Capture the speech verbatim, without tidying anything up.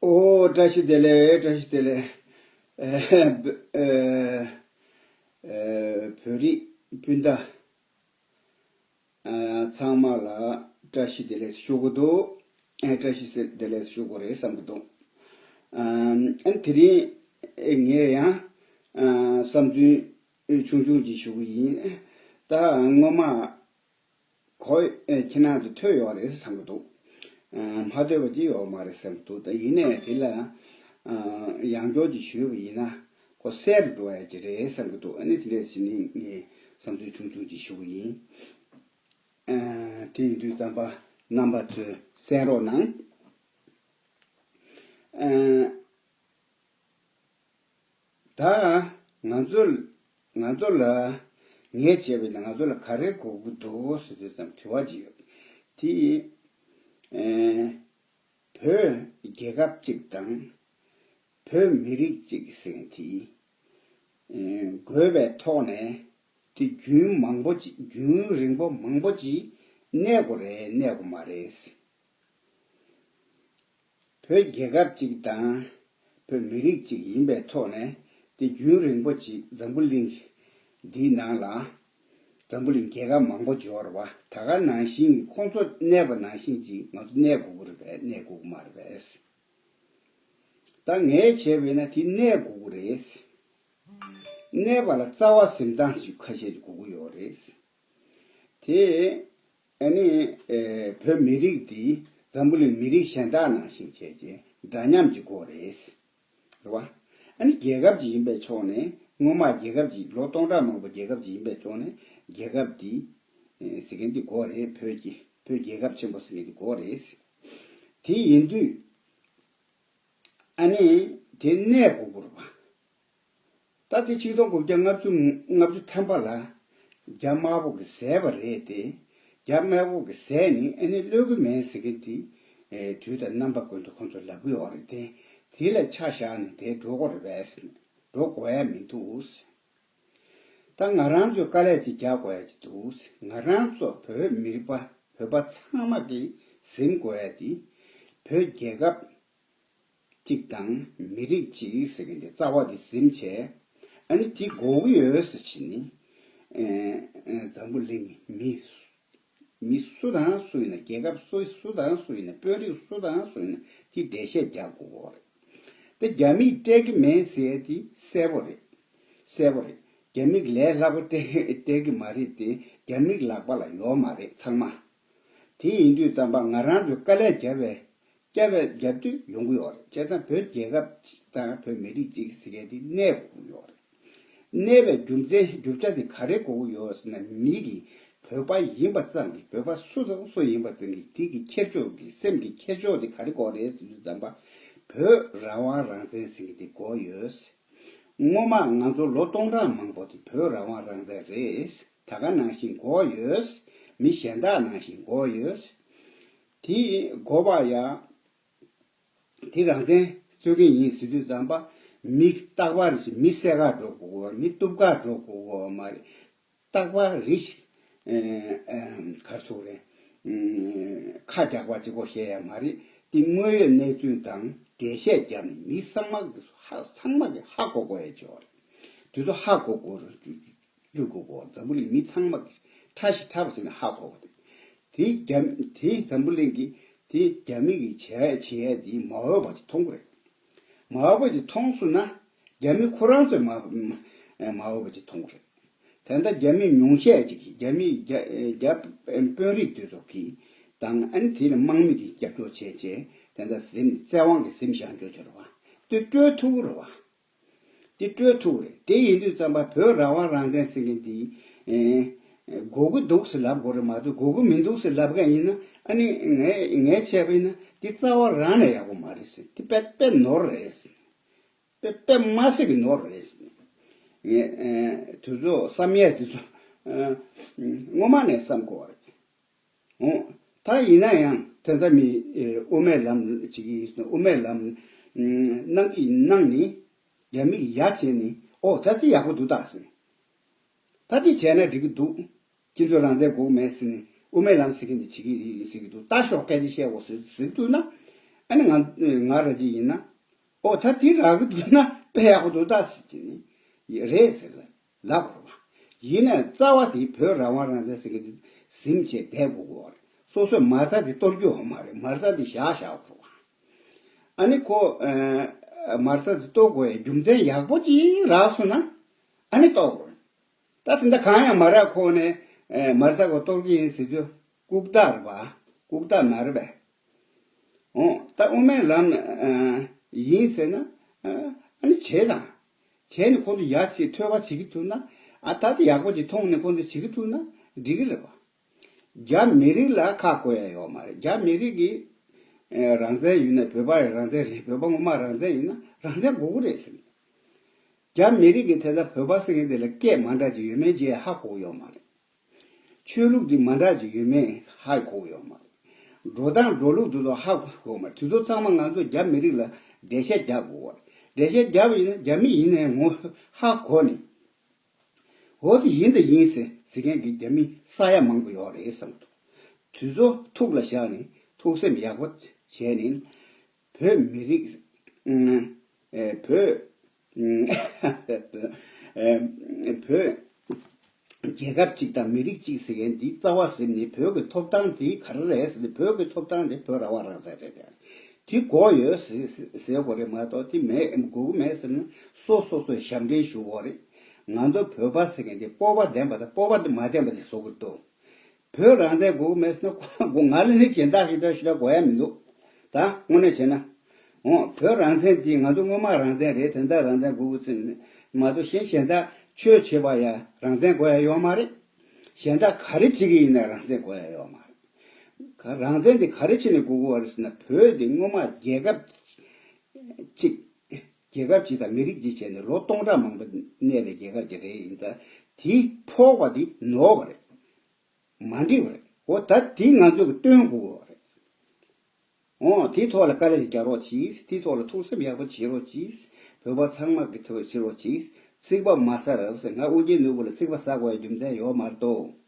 ཨོ། བཀྲ་ཤིས་བདེ་ལེགས། བཀྲ་ཤིས་བདེ་ལེགས། ཨེ། བོད་རིགས་སྤུན་ཟླ་ཚང་མ་ལ་བཀྲ་ཤིས་བདེ་ལེགས་ཞུ་གི་འདུག་ཨེ། བཀྲ་ཤིས་བདེ་ལེགས་ཞུ་དགོས་རེད་བསམ་གི་འདུག་ཨ། དེ་རིང་ངས་ཡང་བསམ་ཚུལ་ཆུང་ཆུང་ཅིག་ཞུ་གི་ཡིན། ད་སྔོན་མ། ཁོ། ཨེ། ཁྱེད་རང་ཚོ་ཐོས་ཡོད་རེད་བསམ་གྱི་འདུག་ཨ། མ་ཐོས་པ་ཅིག་ཡོད་མ་རེད་བསམ་གྱི་འདུག་ད་ཡིན་ནའི་དེ་ལ། ཨ། ཡང་བསྐྱར་ཅིག་ཞུས་པ་ཡིན་ན། ཁོ་གསལ་རུ་འགྲོ་ཡ་ཅིག་རེད་བསམ་གྱི་འདུག་ཨ་ནི་དེ་འདྲ་བྱས་ནས་ངས་བསམ་ཚུལ་ཆུང་ཆུང་ཅིག་ཞུ་གི་ཡིན། ཨ། དེ་ཡིན་དུས་ཙམ་པ་རྣམ་པ་ཚོས་གསན་རོགས་གནང་། ཨ། ད་ང་ཚོ་ང་ཚོ་ལ་ངས་བྱས་པ་ཡིན་ན་ང་ཚོ་ལ་ག་རེ་དགོས་ཀྱི་འདུག་ཟེར་དུས་ཙམ་དྲི་བ་ཅིག་ཡོད། དེ་ཡིན། ཨེ། བོད་རྒྱལ་ཁབ་ཅིག་དང་བོད་མི་རིགས་ཅིག་ཟེར་མཁན་དེ། ཨེ། དགོས་པའི་ཐོག་ནས་དེ་རྒྱུན་མང་པོ་ཅིག་རྒྱུན་རིང་པོ་མང་པོ་ཅིག་གནས་དགོས་རེད་གནས་དགོས་མ་རེད། བོད་རྒྱལ་ཁབ་ཅིག་དང་བོད་མི་རིགས་ཅིག་ཡིན་པའི་ཐོག་ནས་དེ་རྒྱུན་རིང་པོ་ཅིག་འཛམ་བུ་གླིང་འདིའི་ནང་ལ་འཛམ་བུ་གླིང་རྒྱལ་ཁབ་མང་པོ་ཅིག་ཡོད་རེད་བ། ད་ག་ནང་བཞིན་གྱི་ཁོང་ཚོ་གནས་པ་ནང་བཞིན་ཅིག་ང་ཚོ་གནས་དགོས་ཀྱི་རེད་པས་གནས་དགོས་ཀྱི་མ་རེད་པས། ད་ངས་བྱས་པས་ན་དེ་གནས་དགོས་ཀྱི་རེད། གནས་པ་ལ་རྩ་བ་འཛིན་སྟངས་ཅིག་ཁ་ཤས་ཅིག་དགོས་ཀྱི་ཡོད་རེད། དེ། ཨ་ནི། ཨེ། བོད་མི་རིགས་འདི་འཛམ་བུ་གླིང་མི་རིགས་གཞན་དག་ནང་བཞིན་བྱས་རྗེས་འདྲ་མཉམ་གྱི་སྐོར་རེད། རེད་བ། ཨ་ནི་རྒྱལ་ཁབ་ཅིག་ཡིན་པའི་ཕྱོགས་ནས་སྔོན་མ་རྒྱལ་ཁབ་ཅིག་ལོ་སྟོང་ཕྲག་མང་པོ་རྒྱལ་ཁབ་ཅིག་ཡིན་པའི་ཕྱོགས་ནས་རྒྱལ་ཁབ་འདི། ཨེ། ཟེར་མཁན་འདི་དགོས་རེད། བོད་ཀྱི་བོད་རྒྱལ་ཁབ་ཆེན་པོ་ཟེར་མཁན་འདི་དགོས་རེད། དེ་ཡིན་དུས། ཨ་ནི་དེ་གནས་དགོས་ཀྱི་རེད་བ། ད་དེ་ཆིག་སྟོང་དགུ་བརྒྱ་ལྔ་བཅུ་ལྔ་བཅུ་ཐམ་པ་ལ་རྒྱ་དམར་པོ་གིས་བཟས་པ་རེད་དེ། རྒྱ་དམར་པོ་གིས་བཟས་ནས་ཨ་ནི་གློད་ཀྱི་མེད་ཟེར་མཁན་དེ། ཨེ། དུས་དང་རྣམ་པ་ཀུན་ཏུ་ཁོང་ཚོ་ལབ་ཀྱི་ཡོད་རེད་དེ། དེ་ལ་ཆ་བཞག་ནས་དེ་འགྲོ་དགོས་རེད་པས། འགྲོ་དགོས་ཡ་མི་འདུག་ད་ང་རང་ཚོས་དཀའ་ལས་ཅིག་རྒྱག་དགོས་ཡ་ཅིག་འདུག་ང་རང་ཚོ་བོད་མི་རིགས་པ་བོད་པ་ཚང་མ་གིས་ཟིན་དགོས་ཡ་དེ། བོད་རྒྱལ་ཁབ་གཅིག་དང་མི་རིགས་གཅིག་ཟེར་མཁན་དེ་རྩ་བ་དེ་ཟིན་བྱས། ཨ་ནི་དེ་དགོས་ཀྱི་ཡོད་ཟེར་བྱས་ནས། ཨེ། ཨེ། འཛམ་བུ་གླིང་མི་མི་སུ་དང་སུ་ཡིན་ན། རྒྱལ་ཁབ་སུ་སུ་དང་སུ་ཡིན་ན། དཔོན་རིགས་སུ་དང་སུ་ཡིན་ན་དེ་འགྲེལ་བཤད་རྒྱག་དགོས་ཀྱི་རེད། དེ་རྒྱ་མིས་སྤྲད་ཀྱི་མེད་ཟེར་ཡ་དེ་གསལ་པོ་རེད། གསལ་པོ་རེད། རྒྱ་མིས་ལས་སླ་པོ་སྤྲད་སྤྲད་ཀྱི་མ་རེད་དེ། རྒྱ་མིའི་ལག་པ་ལ་ཡོད་མ་རེད་ཚང་མ། དེ་ཡིན་དུས་ཙམ་པ་ང་རང་ཚོས་དཀའ་ལས་བརྒྱབ་པའི་བརྒྱབ་པའི་རྒྱབ་དུས་ཡོང་གི་ཡོད་རེད། བྱས་ཙང་བོད་རྒྱལ་ཁབ་ཅིག་དང་བོད་མི་རིགས་གཅིག་ཟེར་མཁན་དེ་གནས་དགོས་ཀྱི་ཡོད་རེད། གནས་པའི་རྒྱུ་མཚན་རྒྱུ་ཆ་དེ་ག་རེ་དགོས་ཀྱི་ཡོད་ཟེར་ན། མི་གིས་བོད་པ་ཡིན་པ་ཙམ་གྱིས། བོད་པ་སུ་དང་སུ་ཡིན་པ་ཙམ་གྱིས་དེ་གི་ཁྱེར་ཕྱོགས་ཀྱི་སེམས་ཀྱི་ཁྱེར་ཕྱོགས་དེ་ག་རེ་དགོས་རེད་ཟེར་དུས་ཙམ་པ། བོད་རང་དབང་རང་བཙན་ཟེར་མཁན་དེ་དགོས་ཡོད། སྔོན་མ་ང་ཚོ་ལོ་སྟོང་ཕྲག་མང་པོ་དེ་བོད་རང་དབང་རང་བཙན་རེད། ད་ག་ནང་བཞིན་དགོས་ཡོད། མི་གཞན་དག་ནང་བཞིན་དགོས་ཡོད། དེ་དགོས་པ་ཡ། དེ་རང་བཙན་རྩོད་མཁན་ཡིན་ཟེར་དུས་ཙམ་པ། མི་རྟག་པར་མི་བསད་ག་འགྲོ་དགོས་ཀྱི་ཡོད། མི་གཏུབ་ག་འགྲོ་དགོས་ཀྱི་ཡོད་མ་རེད། རྟག་པར་རེ་ཞིག་ཨེ། ཨེ། ག་རེ་ཟེར་དགོས་རེད། ཨེ། ཁ་རྒྱག་པ་གཅིག་པོ་བཤད་ཡ་མ་རེད། དེ་དངོས་ཡོད་གནས་ཚུལ་དང་འགྲེལ་བཤད་བརྒྱབ་ནས་མི་ཚང་མ་གིས་ཧ། ཚང་མ་གིས་ཧ་གོ་དགོས་ཡ་ཅིག་ཡོད་རེད། དེ་ཚོ་ཧ་གོ་དགོས་རེད། བླུག་དགོས་གོ་འཛམ་བུ་གླིང་མི་ཚང་མ་གིས་ཕྲ་ཞིང་ཕྲ་བ་བྱས་ནས་ཧ་གོ་དགོས་ཏེ། དེ་རྒྱ། དེ་འཛམ་བུ་གླིང་གིས་དེ་རྒྱ་མི་གིས་བྱས་བྱས་དེ་མ་འོས་པ་ཅིག་མཐོང་གི་རེད། མ་འོས་པ་ཅིག་མཐོང་སོང་ན། རྒྱ་མི་ཁོ་རང་ཚོས་མ་མ་འོས་པ་ཅིག་མཐོང་གི་རེད། ད་ལྟ་རྒྱ་མི་ཉུང་ཤས་ཅིག་གིས། རྒྱ་མི་རྒྱ་རྒྱ་དཔོན་རིགས་དེ་ཚོ་གིས་དང་། ཨ་ནི་དེ་ལ་དམག་མི་གིས་རྒྱབ་སྐྱོར་བྱས་བྱས། ད་ལྟ་ཟིན། བཙན་དབང་གིས་ཟིན་བཞག་འགྲོ་གི་རེད་བ། དེ་སྤྲོད་ཐུབ་ཀྱི་རེད་བ། དེ་སྤྲོད་ཐུབ་རེད། དེ་ཡིན་དུས་ཙམ་པ་བོད་རང་དབང་རང་བཙན་ཟེར་མཁན་འདི། ཨེ། དགོས་ཀྱི་འདུག་ཟེར་ལབ་དགོས་རེད་མ་གཏོགས། དགོས་ཀྱི་མི་འདུག་ཟེར་ལབ་མཁན་ཡིན་ན། ཨ་ནི་ངས་ངས་བྱས་པ་ཡིན་ན་དེ་རྩ་བ་རང་ནས་ཡག་པོ་མ་རེད་ཟེར། དེ་དཔེ་དཔེ་ནོར་རེད་ཟེར། དཔེ་དཔེ་མ་སྲིད་ཀྱི་ནོར་རེད་ཟེར། ངས། ཨེ། དེ་ཚོ་བསམ་ཡས་དེ་ཚོ། ཨེ། སྔོན་མ་ནས་བསམ་དགོས་པ་རེད། འོ། ད་ཡིན་ན་ཡང་དེ་ལྟ་མི། ཨེ། དབུ་མའི་ལམ་བྱེད་ཀྱི་ཡིན་ཟེར་ན། དབུ་མའི་ལམ་གནང་གི་གནང་ནས་རྒྱ་མི་གིས་ཡ་བྱས་ནས། ཨོ། ད་དེ་ཡག་པོ་འདུག་ད་ཟེར། ད་དེ་བྱས་ན་འགྲིག་གི་འདུག་སྤྱི་ཚོགས་རང་བཙན་དགོས་མེད་ཟེར་ནས། དབུ་མའི་ལམ་ཟེར་མཁན་དེ་བྱེད་ཀྱི་ཡིན་ཟེར་གྱི་འདུག་ད་ཤོག་སྐད་ཆ་བཤད་དགོས་ཟེར་ཟེར་གྱི་འདུག་ན། ཨ་ནི་ང་ང་རང་ཅིག་ཡིན་ན། ཨོ་ད་དེ་རག་གི་འདུག་ན་དཔེ་ཡག་པོ་འདུག་ད་ཟེར་གྱི་ནི་རེད་ཟེར་ལབ་དགོས་པ། ཡིན་ནའི་རྩ་བ་དེ་བོད་རང་དབང་རང་བཙན་ཟེར་གྱི་འདི་ཟིན་བྱས་བསྡད་དགོས་ཀྱི་ཡོད་རེད། སོ་སོས་མ་རྩ་དེ་གཏོར་རྒྱུ་ཡོད་མ་རེད། མ་རྩ་དེ་བཞག་བཞག་དགོས་པ། ཨ་ནི་ཁོ་ཨ་མ་རྩ་དེ་གཏོར་དགོས་ཡའི་རྒྱུ་མཚན་ཡག་པོ་ཅིག་རག་སོང་ན་ཨ་ནི་གཏོར་དགོས་རེད། ད་ཟིན་ད་གང་ཡང་མ་རག་ཁོ་ནས་ཨ་མ་རྩ་ཁོ་གཏོར་གྱི་ཡིན་ཟེར་རྒྱུ་ལྐུགས་རྟགས་རེད་པ། ལྐུགས་རྟགས་མ་རེད་པས། འོ་ད་དབུ་མའི་ལམ་ཨ་ཡིན་ཟེར་ན་ཨ་ཨ་ནི་བྱས་དང་། བྱས་ནས་ཁོང་ཚོ་ཡ་ཆེ་ཐོས་པ་བྱེད་ཀྱི་ཐུབ་ན། ཨ་ད་ལྟ་ཡག་པོ་ཅིག་མཐོང་ནས་ཁོང་ཚོ་བྱེད་ཀྱི་ཐུབ་ན་འགྲིག་གི་རེད་པ། རྒྱ་མི་རིགས་ལ་ཁག་དགོས་ཡ་ཡོད་མ་རེད། རྒྱ་མི་རིགས་ཀྱི་ཨ་རང་བཙན་ཡིན་ན་བོད་པ་ཡི་རང་བཙན་རེད། བོད་པ་ངོ་མ་རང་བཙན་ཡིན་ན་རང་བཙན་དགོས་ཀྱི་རེད་ཟེར། རྒྱ་མི་རིགས་ཀྱི་དེ་ལྟར་བོད་པ་ཟེར་མཁན་དེ་ལ་སྐད་མ་འདྲ་ཅིག་ཡོད་མེད་ཅེས་ཧ་གོ་གི་ཡོད་མ་རེད། ཆོས་ལུགས་འདི་མ་འདྲ་ཅིག་ཡོད་མེད་ཧ་གོ་གི་ཡོད་མ་རེད། འགྲོ་སྟངས་འགྲོ་ལུགས་འདི་ཚོ་ཧ་གོ་གི་ཡོད་མ་རེད། དེ་ཚོ་ཚང་མ་ང་ཚོ་རྒྱ་མི་རིགས་ལ་འགྲེལ་བཤད་རྒྱག་དགོས་པ་རེད། འགྲེལ་བཤད་རྒྱག་པ་ཡིན་ན་རྒྱ་མི་ཡིན་ནའི་ངོ་ཧ་གོ་ནས། འོ་དེ་ཡིན་དང་ཡིན་ཟེར་ཟེར་མཁན་གྱི་རྒྱ་མི་ས་ཡ་མང་པོ་ཡོད་རེད་བསམ་འདུག་དེ་ཚོ་ཐུགས་ལ་བཞག་ནས་ཐུགས་སེམས་ཡག་པོ་བྱས་ནས་བོད་མི་རིགས་ཨ་བོད་བོད་རྒྱལ་ཁབ་ཅིག་དང་མི་རིགས་ཅིག་ཟེར་མཁན་འདི་རྩ་བ་ཟིན་ནས་བོད་ཀྱི་ཐོབ་ཐང་འདི་ག་རེ་རེད་ཟེར་ནས། བོད་ཀྱི་ཐོབ་ཐང་འདི་བོད་རང་དབང་རང་བཙན་རེད་ཟེར། འདི་དགོས་ཡོད་ཟེར་ཟེར་དགོས་རེད་མ་གཏོགས་འདི་མེད་དགོས་ཀྱི་མེད་ཟེར་ན་སོ་སོ་སོས་ཞབས་འདྲེན་ཞུ་དགོས་རེད། ང་ཚོ་བོད་པ་ཟེར་མཁན་འདི་སྤོབས་པ་ལྡན་པ་དང་སྤོབས་པ་མ་ལྡན་པ་ཅིག་བཟོ་གི་འདུག་བོད་རང་བཙན་དགོས་ཀྱི་མེད་ཟེར་ན་ཁོ་ང་ལ་ནི་གཞན་དག་ཞིག་འདྲ་ཞིག་འདྲ་དགོས་ཡ་མི་འདུག་ད་དངོས་གནས་བྱས་ན། འོ་བོད་རང་བཙན་དེ་ང་ཚོ་སྔོན་མ་རང་བཙན་རེད། དེ་འདྲ་རང་བཙན་དགོས་ཀྱི་ཟེར་ནས་མ་གཏོགས་གཞན་གཞན་དག་ཆོས་བྱེད་པ་ཡ་རང་བཙན་དགོས་ཡ་ཡོད་མ་རེད། གཞན་དག་ག་རེ་བྱེད་ཀྱི་ཡིན་ན་རང་བཙན་དགོས་ཡ་ཡོད་མ་རེད། ག་རང་བཙན་དེ་ག་རེ་བྱས་ནས་དགོས་ཀྱི་ཡོད་རེད་ཟེར་ན། བོད་དེ་སྔོན་མ་རྒྱལ་ཁབ་ཅིག་རྒྱལ་ཁབ་ཅིག་དང་མི་རིགས་ཅིག་བྱས་ནས་ལོ་སྟོང་ཕྲག་མང་པོ་གནས་པའི་རྒྱལ་ཁབ་ཅིག་རེད། ཡིན་ཙང་དེ་ཕོག་པ་དེ་ནོར་བ་རེད། མ་འགྲིག་པ་རེད། འོ་ད་དེ་ང་ཚོ་གིས་སྟོན་དགོས་པ་རེད། འོ་དེའི་ཐོག་ལ་དཀའ་ལས་ཤིག་རྒྱག་རོགས་གྱིས། དེའི་ཐོག་ལ་ཐུགས་སེམས་ཡག་པོ་བྱེད་རོགས་གྱིས། བོད་པ་ཚང་མ་གི་ཐུགས་བྱེད་རོགས་གྱིས། ཚིག་པ་མ་ཟ་རབས་ཟེར། ང་ཨོ་རྒྱན་ནོར་བུ་ལ་ཚིག་པ་ཟ་དགོས་ཡ་རྒྱུ་མཚན་ཡོད་མ་རེད་དོ།